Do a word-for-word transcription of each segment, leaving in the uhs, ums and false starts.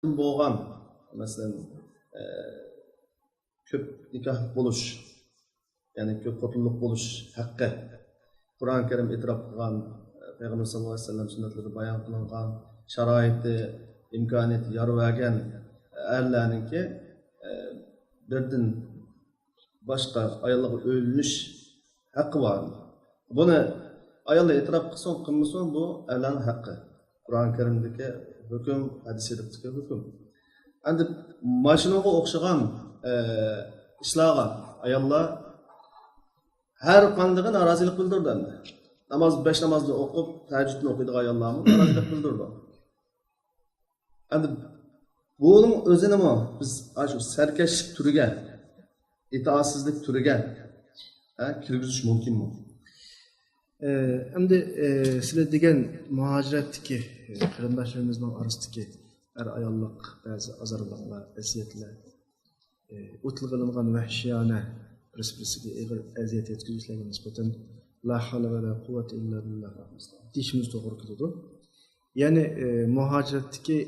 بولغان، مەسىلەن، ئە، كۆپ نىكاھلىق بولۇش، يەنى كۆپ خوتۇنلۇق بولۇش ھەققى. قۇرئان كەرىم ئېتىراپ قىلغان، پەيغەمبەر ساللاللاھۇ ئەلەيھى ۋەسەللەم سۈننەتلىرىدە بايان قىلىنغان شارائىتى، ئىمكانىيىتى يار بەرگەن ئەرلەرنىڭكى، ئە، بىردىن باشقا ئاياللارغا ئۆيلىنىش ھەققى بار. بۇنى ئاياللار ئېتىراپ قىلسۇن، قىلمىسۇن، بۇ ئەرلەرنىڭ ھەققى. قۇرئان كەرىمدىكى ھۆكۈم، ھەدىس شېرىپتىكى ھۆكۈم. ئەمدى ماشىنىغا ئوخشىغان، ئە، ئىشلارغا ئاياللار ھەر قاندىقى نارازىلىق بىلدۈرىدۇ ئەمدى. ناماز، بەش نامازنى ئوقۇپ، تەھەججۇدنى ئوقۇيدىغان ئاياللارمۇ نارازىلىق بىلدۈرىدۇ. ئەمدى بۇنىڭ ئۆزىنىمۇ بىز ئاشۇ سەركەشلىك تۈرىگە، ئىتائەتسىزلىك تۈرىگە، ھە، كىرگۈزۈش مۇمكىنمۇ؟ ئە، ئەمدى، ئە، سىلەر دېگەن مۇھاجىرەتتىكى، ئە، قېرىنداشلىرىمىزنىڭ ئارىسىدىكى ئەر-ئاياللىق بەزى ئازارلىقلار، ئەزىيەتلەر، ئە، ئۇ تىلغا ئېلىنغان ۋەھشىيانە بىرسى-بىرسىگە ئېغىر ئەزىيەت يەتكۈزۈشلەرگە نىسبەتەن لا ھەۋلە ۋە لا قۇۋۋەتە ئىللا بىللا دېيىشىمىز توغرا كېلىدۇ. يەنى، ئە، مۇھاجىرەتتىكى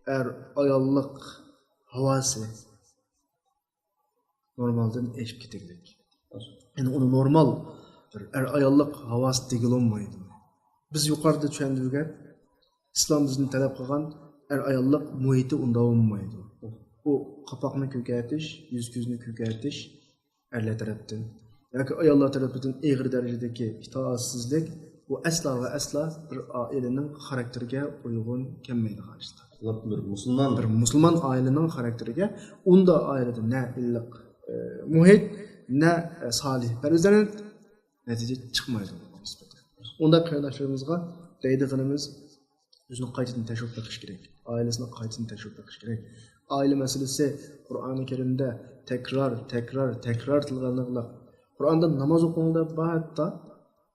ئەر-ئاياللىق ھاۋاسى نورمالدىن ئېشىپ كېتىگلىك. يەنى ئۇنى نورمال بىر ئەر-ئاياللىق ھاۋاسى دېگىلى بولمايدۇ. بىز يۇقىرىدا چۈشەندۈرگەن ئىسلام بىزدىن تەلەپ قىلغان ئەر-ئاياللىق مۇھىتى ئۇنداق بولمايدۇ. ئۇ قاپاقنى كۆكەرتىش، يۈز-كۆزنى كۆكەرتىش، ئەرلەر تەرەپتىن ياكى ئاياللار تەرىپىدىن ئېغىر دەرىجىدىكى ئىتائەتسىزلىك، بۇ ئەسلا ۋە ئەسلا بىر ئائىلىنىڭ خاراكتېرىگە ئۇيغۇن كەلمەيدىغان ئىشلار. بىر مۇسۇلمان، بىر مۇسۇلمان ئائىلىنىڭ خاراكتېرىگە ئۇنداق ئائىلىدە نە ئىللىق، ئە، مۇھىت، نە، ئە، سالىھ پەرزەنت، نەتىجە چىقمايدۇ ئۇنىڭغا نىسبەتەن. ئۇنداق قېرىنداشلىرىمىزغا دەيدىغىنىمىز، ئۆزىنى قايتىدىن تەشۋىق بېقىش كېرەك. ئائىلىسىنى قايتىدىن تەشۋىق بېقىش كېرەك. ئائىلە مەسىلىسى قۇرئانى كەرىمدە تەكرار، تەكرار، تەكرار تىلغا ئېلىنىدىغان. قۇرئاندا ناماز ئوقۇڭ دەپ بار، ھەتتا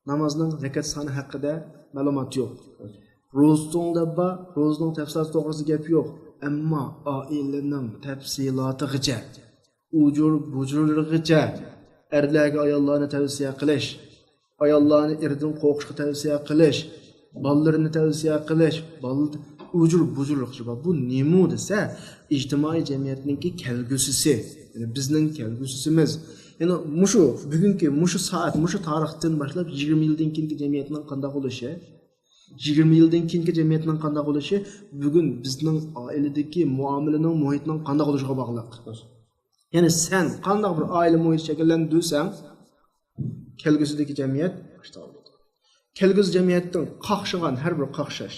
نامازنىڭ رەكەت سانى ھەققىدە مەلۇمات يوق. روزا تۇتۇڭ دەپ بار، روزىنىڭ تەپسىلاتى توغرىسىدا گەپ يوق. ئەمما ئائىلىنىڭ تەپسىلاتىغىچە، ئۇجۇر بۇجۇرلىرىغىچە ئەرلەرگە ئاياللارنى تەۋسىيە قىلىش، ئاياللارنى ئېرىدىن قورقۇشقا تەۋسىيە قىلىش، بالىلىرىنى تەۋسىيە قىلىش، بالىلىرىنى ئۇجۇر بۇجۇرلۇقچە بار. بۇ نېمە دېسە، ئىجتىمائىي جەمئىيەتنىڭكى كەلگۈسىسى، يەنى بىزنىڭ كەلگۈسىسىمىز. يەنى مۇشۇ بۈگۈنكى، مۇشۇ سائەت، مۇشۇ تارىختىن باشلاپ يىگىرمە يىلدىن كېيىنكى جەمئىيەتنىڭ قانداق بولۇشى، يىگىرمە يىلدىن كېيىنكى جەمئىيەتنىڭ قانداق بولۇشى بۈگۈن بىزنىڭ ئائىلىدىكى مۇئامىلىنىڭ، مۇھىتنىڭ قانداق بولۇشىغا باغلىق. يەنى سەن قانداق بىر ئائىلە مۇھىتى شەكىللەندۈرسەڭ، كەلگۈسىدىكى جەمئىيەت باشتا بولىدۇ. كەلگۈسى جەمئىيەتتىن قاقشىغان ھەر بىر قاقشاش،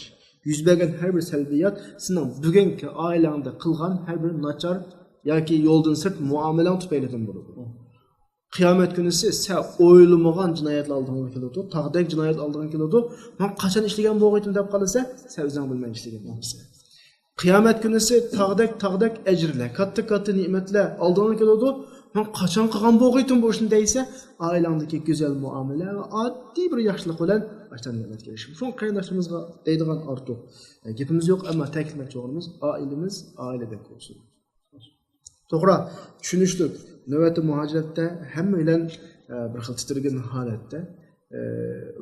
يۈز بەرگەن ھەر بىر سەلبىيات سېنىڭ بۈگۈنكى ئائىلەڭدە قىلغان ھەر بىر ناچار ياكى يولدىن سىرت مۇئامىلەڭ تۈپەيلىدىن بولىدۇ. قىيامەت كۈنىسى سەن ئويلىمىغان جىنايەتلەر ئالدىڭغا كېلىدۇ، تاغدەك جىنايەت ئالدىڭغا كېلىدۇ. مەن قاچان ئىشلىگەن بولغىيتىم دەپ قالىسەن، سەن ئۆزۈڭ بىلمەي ئىشلىگەن بولىسەن. قىيامەت كۈنىسى تاغدەك، تاغدەك ئەجىرلەر، كاتتا، كاتتا نېمەتلەر ئالدىڭغا كېلىدۇ. مەن قاچان قىلغان بولغىيتىم بۇ ئىشنى دەيسەن، ئائىلەڭدىكى گۈزەل مۇئامىلە ۋە ئاددىي بىر ياخشىلىق بىلەن ئاشۇنداق نېمەتكە ئېرىشىمىز. شۇڭا قېرىنداشلىرىمىزغا دەيدىغان ئارتۇق، ئە، گېپىمىز يوق، ئەمما تەكىتلىمەكچى بولغىنىمىز ئائىلىمىز ئائىلىدەك بولسۇن. توغرا، چۈشىنىشلىك. نۆۋەتتە مۇھاجىرەتتە ھەممەيلەن، ئە، بىر خىل تىترىگەن ھالەتتە. ئە،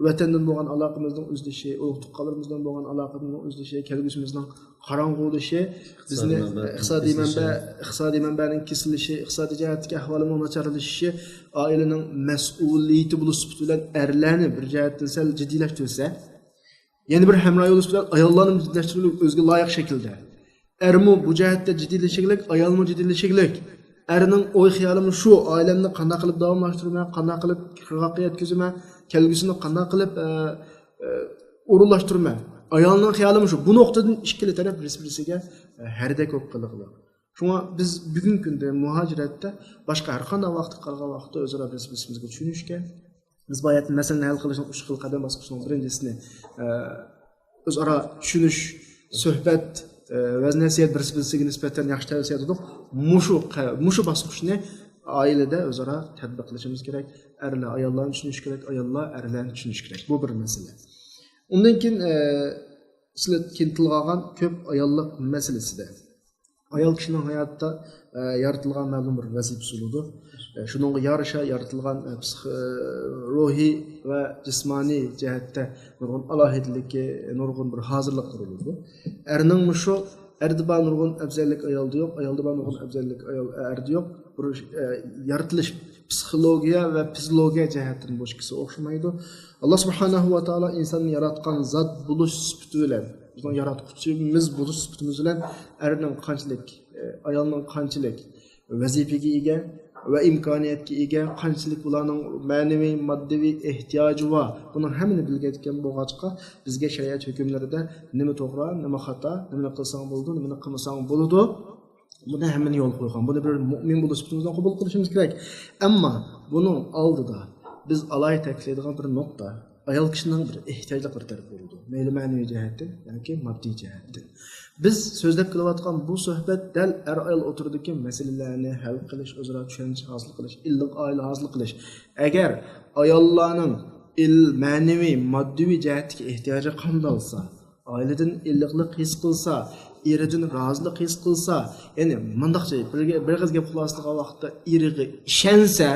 ۋەتەندىن بولغان ئالاقىمىزنىڭ ئۈزۈلۈشى، ئۇرۇق تۇغقانلىرىمىز بىلەن بولغان ئالاقىمىزنىڭ ئۈزۈلۈشى، كەلگۈسىمىزنىڭ قاراڭغۇلىشى، بىزنى ئىقتىسادىي مەنبە، ئىقتىسادىي مەنبەنىڭ كېسىلىشى، ئىقتىسادىي جەھەتتىكى ئەھۋالىمىزنىڭ ناچارلىشىشى، ئائىلىنىڭ مەسئۇلىيىتى بولۇش سۈپىتى بىلەن ئەرلەرنى بىر جەھەتتىن سەل جىددىيلەشتۈرسە، يەنە بىر ھەمراھ يولدىشى بىلەن ئاياللارنى جىددىيلەشتۈرۈپ، ئۆزىگە لايىق شەكىلدە. ئەرمۇ بۇ جەھەتتە جىددىيلىشىگلىك، ئايالمۇ جىددىيلىشىگلىك. ئەرنىڭ ئوي خىيالىمۇ شۇ، ئائىلەمنى قانداق قىلىپ داۋاملاشتۇرىمەن، قانداق قىلىپ قىرغاققا يەتكۈزىمەن، كەلگۈسىنى قانداق قىلىپ، ئە، ئە، ئورۇنلاشتۇرىمەن. ئايالنىڭ خىيالىمۇ شۇ. بۇ نۇقتىدىن ئىككىلا تەرەپ بىرسى-بىرسىگە، ئە، ھەردەك بولۇپ قېلىغلىق. شۇڭا بىز بۈگۈنكى كۈندە مۇھاجىرەتتە باشقا ھەر قانداق ۋاقىتقا قارىغان ۋاقىتتا ئۆزئارا بىرسى-بىرسىمىزگە چۈشىنىشكە، بىز باياتىن مەسىلىنى ھەل قىلىشنىڭ ئۈچ خىل قەدەم باسقۇچىنىڭ بىرىنچىسىنى، ئە، ئۆزئارا چۈشىنىش، سۆھبەت، ئە، ۋەز-نەسىھەت، بىرسى-بىرسىگە نىسبەتەن ياخشى تەۋسىيە دېدۇق. مۇشۇ قە-، مۇشۇ باسقۇچنى ئائىلىدە ئۆزئارا تەتبىق قىلىشىمىز كېرەك. ئەرلەر ئاياللارنى چۈشىنىشى كېرەك، ئاياللار ئەرلەرنى چۈشىنىشى كېرەك. بۇ بىر مەسىلە. ئۇندىن كېيىن، ئە، سىلەر كېيىن تىلغا ئالغان كۆپ ئاياللىق مەسىلىسىدە. ئايال كىشىنىڭ ھاياتتا، ئە، يارىتىلغان مەلۇم بىر ۋەزىپىسى بولىدۇ. ئە، شۇنىڭغا يارىشا يارىتىلغان، ئە، پسىخ-، ئە، روھىي ۋە جىسمانىي جەھەتتە نۇرغۇن ئالاھىدىلىكى، نۇرغۇن بىر ھازىرلىقلىرى بولىدۇ. ئەرنىڭ مۇشۇ ئەردە بار نۇرغۇن ئەۋزەللىك ئايالدا يوق، ئايالدا بار نۇرغۇن ئەۋزەللىك ئايال، ئەردە يوق. بىر، ئە، يارىتىلىش، پسىخولوگىيە ۋە فىزىولوگىيە جەھەتتىن بۇ ئىككىسى ئوخشىمايدۇ. ئاللا سۇبھانەھۇ ۋە تائالا ئىنساننى ياراتقان زات بولۇش سۈپىتى بىلەن، بىزنىڭ ياراتقۇچىمىز بولۇش سۈپىتىمىز بىلەن ئەرنىڭ قانچىلىك، ئە، ئايالنىڭ قانچىلىك ۋەزىپىگە ئىگە ۋە ئىمكانىيەتكە ئىگە، قانچىلىك بۇلارنىڭ مەنىۋى، ماددىي ئېھتىياجى بار، بۇنىڭ ھەممىنى بىلگەن بولغاچقا، بىزگە شەرىئەت ھۆكۈملىرىدە نېمە توغرا، نېمە خاتا، نېمىنى قىلساڭ بولىدۇ، نېمىنى قىلمىساڭ بولىدۇ، بۇنى ھەممىنى يول قويغان. بۇنى بىر مۇئمىن بولۇش سۈپىتىمىزدىن قوبۇل قىلىشىمىز كېرەك. ئەمما بۇنىڭ ئالدىدا بىز ئالاھىدە تەكىتلەيدىغان بىر نۇقتا، ئايال كىشىنىڭ بىر ئېھتىياجلىق بىر تەرىپى بولىدۇ. مەيلى مەنىۋى جەھەتتىن ياكى ماددىي جەھەتتىن. بىز سۆزلەپ كېلىۋاتقان بۇ سۆھبەت دەل ئەر-ئايال ئوتتۇرىدىكى مەسىلىلەرنى ھەل قىلىش، ئۆزئارا چۈشەنچە ھاسىل قىلىش، ئىللىق ئائىلە ھاسىل قىلىش. ئەگەر ئاياللارنىڭ ئىل-، مەنىۋى، ماددىي جەھەتتىكى ئېھتىياجى قامدالسا، ئائىلىدىن ئىللىقلىق ھېس قىلسا، ئېرىدىن رازىلىق ھېس قىلسا، يەنى مۇنداقچە بىر، بىر ئېغىز گەپ خۇلاسىلىغان ۋاقىتتا ئېرىگە ئىشەنسە،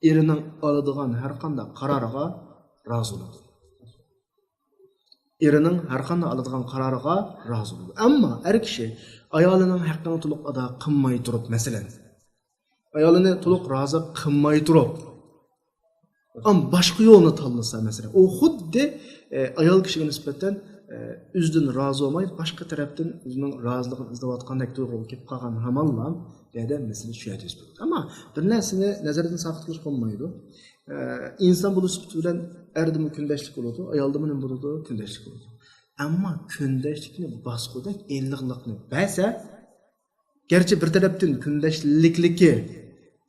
ئېرىنىڭ ئالىدىغان ھەر قانداق قارارىغا رازى بولىدۇ. ئېرىنىڭ ھەر قانداق ئالىدىغان قارارىغا رازى بولىدۇ. ئەمما ئەر كىشى ئايالىنىڭ ھەققىنى تولۇق ئادا قىلماي تۇرۇپ، مەسىلەن، ئايالىنى تولۇق رازى قىلماي تۇرۇپ، ئەمما باشقا يولنى تاللىسا، مەسىلەن، ئۇ خۇددى، ئە، ئايال كىشىگە نىسبەتەن، ئە، ئۆزىدىن رازى بولماي، باشقا تەرەپتىن ئۆزىنىڭ رازىلىقىنى ئىزدەۋاتقاندەك تۇيغۇغا كېلىپ قالغان ھامانلا، بۇ يەردە مەسىلە شۇ يەردە يۈز بېرىدۇ. ئەمما بىر نەرسىنى نەزەردىن ساقىت قىلىش بولمايدۇ. ئە، ئىنسان بولۇش سۈپىتى بىلەن ئەردىمۇ كۈندەشلىك بولىدۇ، ئايالدىمۇ نېمە بولىدۇ؟ كۈندەشلىك بولىدۇ. ئەمما كۈندەشلىكنى باسقۇدەك ئىللىقلىقنى بەرسە، گەرچە بىر تەرەپتىن كۈندەشلىكلىكى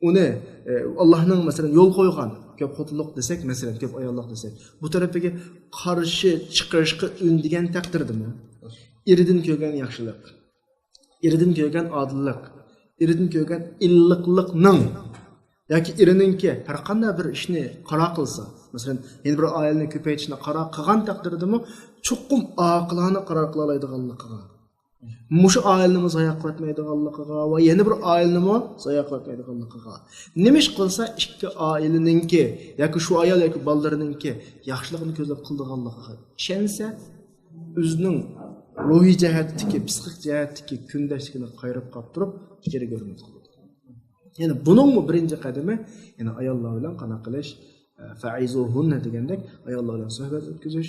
ئۇنى، ئە، ئاللاھنىڭ، مەسىلەن، يول قويغان كۆپ خوتۇنلۇق دېسەك، مەسىلەن، كۆپ ئاياللىق دېسەك، بۇ تەرەپتىكى قارشى چىقىرىشقا ئۈندىگەن تەقدىردىمۇ، ئېرىدىن كۆرگەن ياخشىلىق، ئېرىدىن كۆرگەن ئادىللىق، ئېرىدىن كۆرگەن ئىللىقلىقنىڭ ياكى ئېرىنىڭكى ھەر قانداق بىر ئىشنى قارار قىلسا، مەسىلەن، يەنە بىر ئائىلىنى كۆپەيتىشنى قارار قىلغان تەقدىردىمۇ، چوقۇم ئاقىلانە قارار قىلالايدىغانلىقىغا، مۇشۇ ئائىلىنىمۇ زايە قىلىۋەتمەيدىغانلىقىغا ۋە يەنە بىر ئائىلىنىمۇ زايە قىلىۋەتمەيدىغانلىقىغا، نېمە ئىش قىلسا ئىككى ئائىلىنىڭكى ياكى شۇ ئايال ياكى بالىلىرىنىڭكى ياخشىلىقىنى كۆزلەپ قىلىدىغانلىقىغا ئىشەنسە، ئۆزىنىڭ روھىي جەھەتتىكى، پسىخىك جەھەتتىكى كۈندەشلىكىنى قايرىپ قاپتۇرۇپ، ئىچىرىگە ھۆرمەت قىلىدۇ. يەنى بۇنىڭمۇ بىرىنچى قەدىمى، يەنى ئاياللار بىلەن قانداق قىلىش، فەئىزۇھۇننە دېگەندەك، ئاياللار بىلەن سۆھبەت ئۆتكۈزۈش،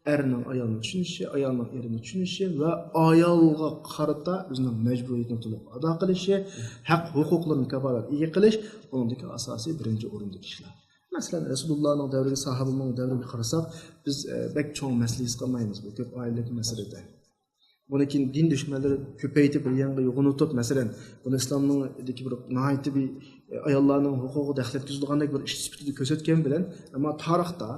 ئەرنىڭ ئايالنى چۈشىنىشى، ئايالنىڭ ئېرىنى چۈشىنىشى ۋە ئايالغا قارىتا ئۆزىنىڭ مەجبۇرىيىتىنى تولۇق ئادا قىلىشى، ھەق ھوقۇقلىرىنى كاپالەت ئىگە قىلىش، ئۇنىڭدىكى ئاساسىي بىرىنچى ئورۇندىكى ئىشلار. مەسىلەن، رەسۇلۇللانىڭ دەۋرىگە، ساھابىنىڭ دەۋرىگە قارىساق، بىز، ئە، بەك چوڭ مەسىلە ھېس قىلمايمىز بۇ كۆپ ئائىلىلىك مەسىلىدە. بۇنى كېيىن دىن دۈشمەنلىرى كۆپەيتىپ، بىر يانغا يوغىنىتىپ، مەسىلەن، بۇنى ئىسلامنىڭ دىكى بىر ناھايىتى بىر، ئە، ئاياللارنىڭ ھوقۇقىغا دەخلەت كىرگۈزىدىغاندەك بىر ئىش سۈپىتىدە كۆرسەتكەن بىلەن، ئەمما تارىختا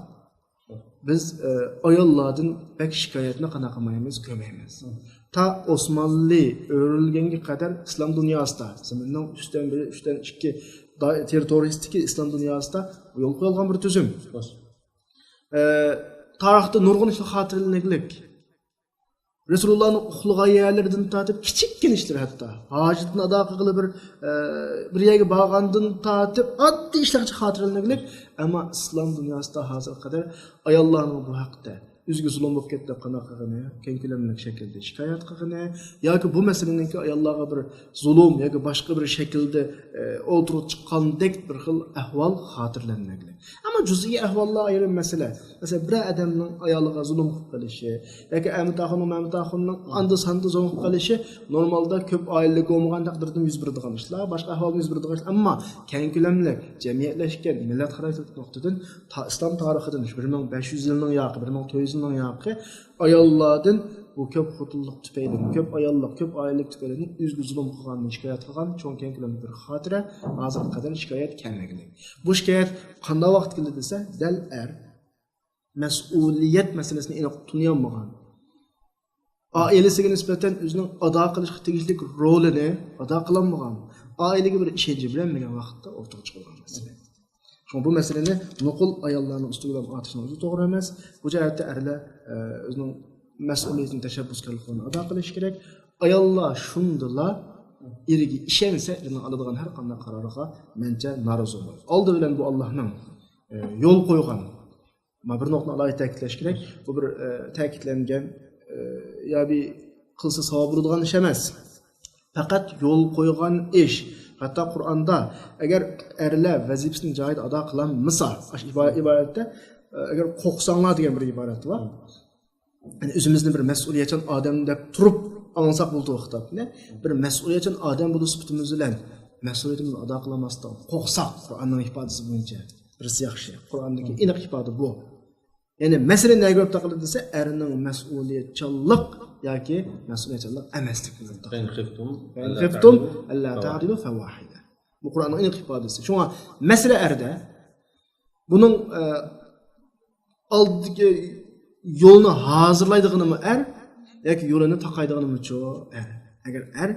بىز، ئە، ئاياللاردىن بەك شىكايەتنى قانداق قىلمايمىز، كۆرمەيمىز. تا ئوسمانلى ئۆرۈلگەنگە قەدەر ئىسلام دۇنياسىدا، زېمىننىڭ ئۈچتىن بىرى، ئۈچتىن ئىككى دا-، تېررىتورىيىسىدىكى ئىسلام دۇنياسىدا يولغا قويۇلغان بىر تۈزۈم. ئە، تارىختا نۇرغۇن ئىشلار خاتىرىلىنىگلىك. رەسۇلۇللانىڭ ئۇخلىغان يەرلىرىدىن تارتىپ كىچىككىنە ئىشلار ھەتتا. ھاجىتىنى ئادا قىلغىلى بىر، ئە، بىر يەرگە بارغاندىن تارتىپ ئاددىي ئىشلارغىچە خاتىرىلىنىگلىك. ئەمما ئىسلام دۇنياسىدا ھازىرغا قەدەر ئاياللارنىڭ بۇ ھەقتە ئۆزىگە زۇلۇم بولۇپ كەتتى دەپ قانداق قىلغىنى، كەڭ كۆلەملىك شەكىلدە شىكايەت قىلغىنى ياكى بۇ مەسىلىنىڭكى ئاياللارغا بىر زۇلۇم ياكى باشقا بىر شەكىلدە، ئە، ئوتتۇرىغا چىققاندەك بىر خىل ئەھۋال خاتىرىلەنمەيدۇ. ئەمما جۈزئىي ئەھۋاللار ئايرىم مەسىلە. مەسىلەن، بىرەر ئادەمنىڭ ئايالىغا زۇلۇم قىلىپ قېلىشى ياكى ئەمىتاخۇننىڭ مەمىتاخۇننىڭ ئاندا-ساندا زۇلۇم قىلىپ قېلىشى نورمالدا كۆپ ئائىلىلىك بولمىغان تەقدىردىمۇ يۈز بېرىدىغان ئىشلار، باشقا ئەھۋالدا يۈز بېرىدىغان ئىشلار. ئەمما كەڭ كۆلەملىك، جەمئىيەتلەشكەن، مىللەت خاراكتېرلىك نۇقتىدىن تا ئىسلام تارىخىدىن، شۇ بىر مىڭ بەش يۈز يىلنىڭ ياقى، بىر مىڭ تۆت يۈز يىلنىڭ ياقى ئاياللاردىن بۇ كۆپ خوتۇنلۇق تۈپەيلىدىن، كۆپ ئاياللىق، كۆپ ئائىلىلىك تۈپەيلىدىن ئۆزىگە زۇلۇم قىلغاننى شىكايەت قىلغان چوڭ كەڭ كۆلەملىك بىر خاتىرە ھازىرغا قەدەر شىكايەت كەلمىگەن. بۇ شىكايەت قانداق ۋاقىت كېلدى دېسە، دەل ئەر مەسئۇلىيەت مەسىلىسىنى ئېنىق تونۇيالمىغان، ئائىلىسىگە نىسبەتەن ئۆزىنىڭ ئادا قىلىشقا تېگىشلىك رولىنى ئادا قىلالمىغان، ئائىلىگە بىر ئىشەنچى بېرەلمىگەن ۋاقىتتا ئورتىغا چىقىدىغان مەسىلە. شۇڭا بۇ مەسىلىنى نوقۇل ئاياللارنىڭ ئۈستىگە بىلەن ئارتىشنىڭ ئۆزى توغرا ئەمەس. بۇ جەھەتتە ئەرلەر، ئە، ئۆزىنىڭ مەسئۇلىيىتىنى، تەشەببۇسكارلىقلىرىنى ئادا قىلىشى كېرەك. ئاياللار شۇندىلا ئېرىگە ئىشەنسە، ئېرىنىڭ ئالىدىغان ھەر قانداق قارارىغا مەنچە نارازى بولمايدۇ. ئالدى بىلەن بۇ ئاللاھنىڭ، ئە، يول قويغان، مانا بىر نۇقتىنى ئالاھىدە تەكىتلەش كېرەك. بۇ بىر، ئە، تەكىتلەنگەن، ئە، يا بىر قىلسا ساۋاب بولىدىغان ئىش ئەمەس. پەقەت يول قويغان ئىش. ھەتتا قۇرئاندا ئەگەر ئەرلەر ۋەزىپىسىنى جايىدا ئادا قىلالمىسا، ئاشۇ ئىبا-، ئىبارەتتە، ئەگەر قورقساڭلار دېگەن بىر ئىبارەت بار. يەنى ئۆزىمىزنى بىر مەسئۇلىيەتچان ئادەم دەپ تۇرۇپ ئاڭلىساق بولىدۇ خىتابنى. بىر مەسئۇلىيەتچان ئادەم بولۇش سۈپىتىمىز بىلەن مەسئۇلىيىتىمىزنى ئادا قىلالماستىن قورقساق، قۇرئاننىڭ ئىپادىسى بويىچە بىرسى ياخشى. قۇرئاندىكى ئېنىق ئىپادە بۇ. يەنى مەسىلە نەگە كىرىپ تاقىلىدۇ دېسە، ئەرنىڭ مەسئۇلىيەتچانلىق ياكى مەسئۇلىيەتچانلىق ئەمەسلىكىگە كىرىپ تاقىلىدۇ. فَإِنْ خِفْتُمْ فَإِنْ أَلَّا خِفْتُمْ تَعْدِلُوا أَلَّا فَوَاحِدَةً. تَعْدِلُوا فَوَاحِدَةً. بۇ قۇرئاننىڭ ئېنىق ئىپادىسى. شۇڭا مەسىلە ئەردە. بۇنىڭ، ئە، ئالدىدىكى يولنى ھازىرلايدىغىنىمۇ ئەر ياكى يولىنى تاقايدىغىنىمۇچۇ ئەر. ئەگەر ئەر،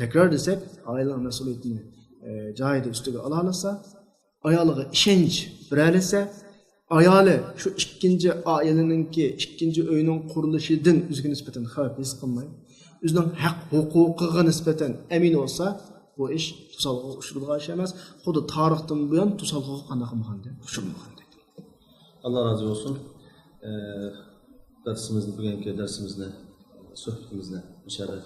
تەكرار دېسەك، ئائىلىنىڭ مەسئۇلىيىتىنى، ئە، جايىدا ئۈستىگە ئالالىسا، ئايالىغا ئىشەنچ بېرەلىسە، ئايالى شۇ ئىككىنچى ئائىلىنىڭكى، ئىككىنچى ئۆينىڭ قۇرۇلۇشىدىن ئۆزىگە نىسبەتەن خەۋپ ھېس قىلماي، ئۆزىنىڭ ھەق ھوقۇقىغا نىسبەتەن ئەمىن بولسا، بۇ ئىش توسالغۇغا ئۇچرىدىغان ئىش ئەمەس. خۇددى تارىختىن بۇيان توسالغۇغا قانداق قىلمىغاندەك، ئۇچرىمىغاندەك. ئاللا رازى بولسۇن. ئە، دەرسىمىزنى، بۈگۈنكى دەرسىمىزنى، سۆھبىتىمىزنى ئىنشائاللا